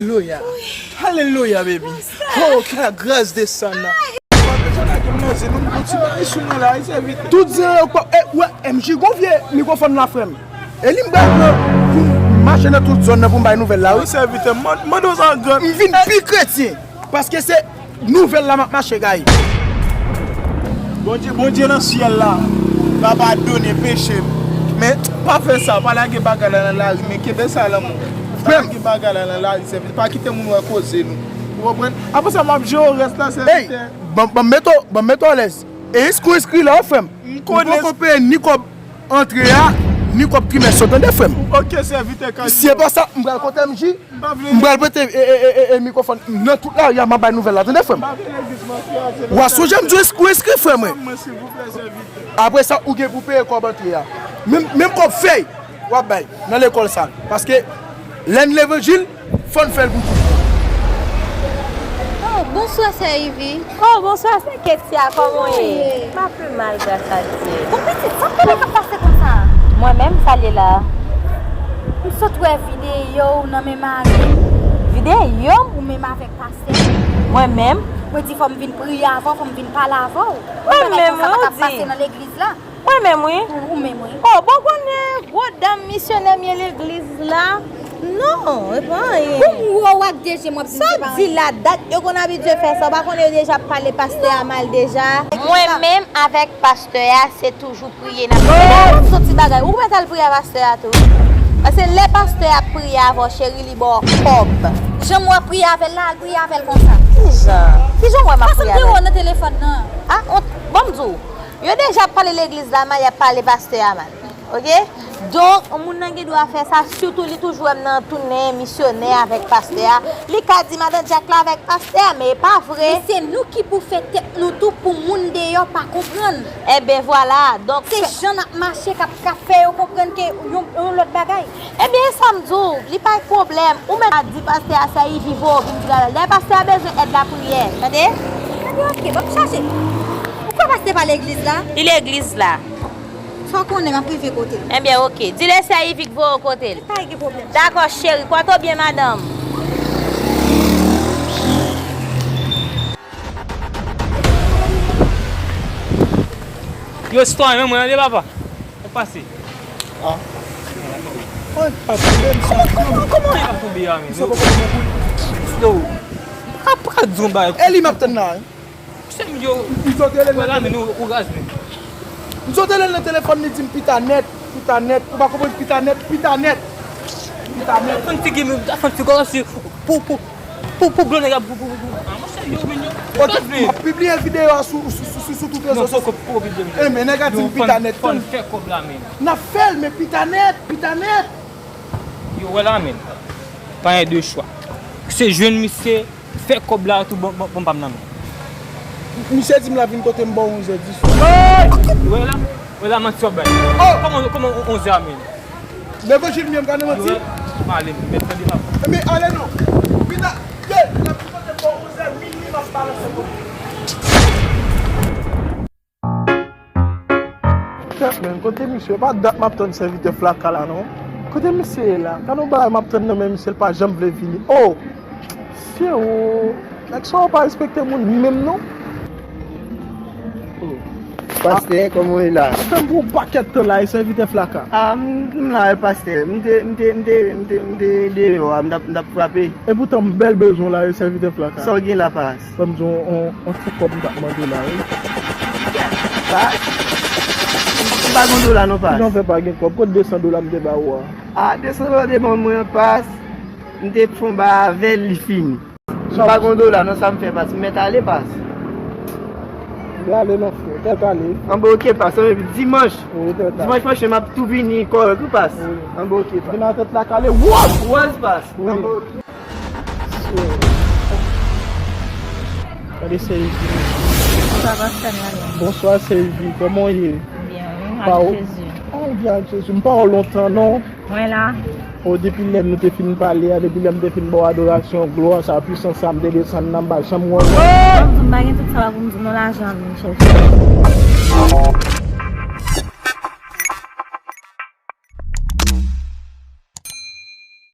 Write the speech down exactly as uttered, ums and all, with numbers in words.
Alelouya. Alelouya, baby. Oh, que la grâce descenda. Tout zen yo pa, eh, wè, M J gon vye mikwofòn la, frè m. E li m pral pran pou m mache nan tout zòn nan pou m bay nouvèl la, wi. Wi, sèvitè, mande w sa gran. M vin pi kretyen, paske se nouvèl la m ap mache gaye. Bondye, Bondye nan syèl la va padone peche m. Men, pa fè sa, pa lage bagay la nan lari, men kenbe sa lan men w. Pa lage bagay la nan lari, sèvitè. Pa kite moun wè koze nou. Ou konprann? Apre sa, m ap jere w rès la, sèvitè. Ban, ban m mete w, ban m mete w alèz. E risk ou risk la, frè m. M konnen. Ou poko peye ni kòb antre a, ni kòb trimès yo, tande, frè m. Ok, sèvitè, kan. Si se pa sa, m pral kote M J, m pral prete, e, e, e, e, e, mikwofòn nan tout lari a, m ap bay nouvèl la, tande, frè m. W a sonje m di w enskri, enskri, frè mwen. Apre sa, ou gen pou peye kòb antre a. Menm, menm kòb fèy, w ap bay nan lekòl sa. Paske lè n levanjil, fò n fè l pou tout. Oh, bonswa, sè Ivy. Oh, bonswa, sè Ketia, kòman w ye? M pa pi mal, gras a Dye. Bon, pitit, sa k ap pase konsa? Mwen menm, sa l ye la? M sot wè videyo w nan men mari m. Videyo m? Ou menm avèk pastè. Mwen menm? Mwen di fò m vin priye avè w, fò m vin pale avè w. Mwen menm, wi, ou di. Bagay konsa pa t ap pase nan legliz la. Mwen menm, wi. Ou, ou menm, wi. Oh, bon, konnen gwo dam misyonè m ye legliz la. Non, e pa anyen. Pou ou, w ak de je m w ap di m se pa anyen. Sa w di la, dat yo konn abitye fè sa. Ou pa konnen yo deja ap pale pastè a mal deja. Mwen menm avèk pastè a, se toujou priye n ap priye. Oh, m sot ti bagay. Ou mèt al priye a pastè a tou. Paske lè pastè a ap priye avè w, cheri, li ba w kòb. Jan m wè w ap priye avè l la, al priye avè l konsa. Kijan? Kijan w wè m ap priye avè l? Paske m te wè w nan telefòn nan. Ah, on, bon, m di w. Yo deja ap pale legliz la mal, y ap pale pastè a mal. Oke? Donk, moun nan gen dwa fè sa, sitou li toujou wè m nan tounen misyonè avèk pastè a. Li ka di madan Jack la avèk pastè a, men e pa vre. Men se nou ki pou fè tèt nou tou pou moun deyò pa konprann. Enben, vwala. Donk, se jan n ap mache k ap, k ap fè yo konprann ke yon, yon lòt bagay. Ebyen, e sa m di w, li pa gen pwoblèm. Ou mèt di pastè a sè Ivy voye w vin travay. Dayè, pastè a bezwen èd lapriyè, tande? Ebyen, oke, ban m chache. Ou kwè pastè pa legliz la? Li legliz la. Sa w konnen, m ap rive kote l. Ebyen, oke. Di l e sè Ivy k voye w kote l. Pa gen pwoblèm. Dakò, cheri. Pòte w byen, madanm. Yo, sitwayen, men mwen ale, papa. Ou pase. Ah. Mwen pa tonbe, m sa. Kòman, kòman, kòman e pa tonbe a, men? Yo. Yo. Ap, ap di yon bagay. E li m ap tann la, wi. Sè m yo. M sot rele l nan telefòn. Ou raz, men. M sot rele l nan telefòn, li di m pita nèt, pita nèt. Ou pa konprann pita nèt, pita nèt. Pita nèt. Fè yon ti gim, fè yon ti kòmanse pou, pou, Pou, pou blan nèg ap, pou, pou, pou, pou. Ah, monchè, yo, men yo. Oke, m ap pibliye videyo a sou, sou, sou, sou, sou tout rezo sosyo. Non, poko, poko pibliye, men. E, men nèg a di m pita nèt tou. Fò n fè kòb la, men. N ap fè l, men pita nèt, pita nèt. Yo, wè la, men. Pa gen de chwa. Se jwenn misye, fè kòb la tou, bon, bon, bon, pa m nan, men. Misye di m l ap vin kote m bò onzè dis. Wè la, wè la, manti w ap bay. Oh! Kòman, kòman onzè a, men? Levanjil m ye, m ka nan manti? Yo, m ale, m mèt tande la. Ebyen, ale non. Pita, ye, n ap di kote bò onzè, minui m ap balanse kote. Kèt, men, kote misye? Pa dat m ap tann sèvitè Flaka la, non. Kote misye ye la? Gade yon bagay m ap tann nan men misye, l pa janm vle vini. Oh! Mesye o, nèg sa yo pa respekte moun menm non. Oh. Pastè, kòman w ye la? Sa fè m pran yon pakèt tan la, e sèvitè Flaka. Ah, m, m la, e pastè. M te, m te, m te, m te, m te deyò a, m t ap, m t ap frape. E poutan m bèl bezwen w la, e sèvitè Flaka. Sa w gen la, pas? Ban m di w, on, on ti kòb m t ap mande w la, wi. Pas? M pa gen dola non, pas. Kijan w fè pa gen kòb? Kot de san dola m te ba ou a? Ah, de san dola w te ban mwen an, pas. M te fon ba avè l, li fini. M pa gon dola non, sa m fè, pas? M mèt ale, pas? M ale non, frè. Tèt ale. Anben, oke, pas. Anben, dimanch. Wi, tèt ale. Dimanch pwochen, m ap tou vini kòrèk, wi, pas? Wi. Anben, oke, pas. Vin a tèt la kale. Wòz! Wòz, pas. Wi. Anben, oke. Gade sè Ivy. Bonswa, pastè Marie. Bonswa, sè Ivy. Kòman w ye? Byen, wi, ak Jezi. Ah, byen ak Jezi. M pa wè w lontan, non. Mwen la. Oh, depi lè nou te fin pale a, depi lè m te fin ba w adorasyon, glwa sa, pwisans sa, m te desann nan, m pa janm wè w. Bon, m di w m pa gen tout sa la pou m di w non, lajan vin chèche.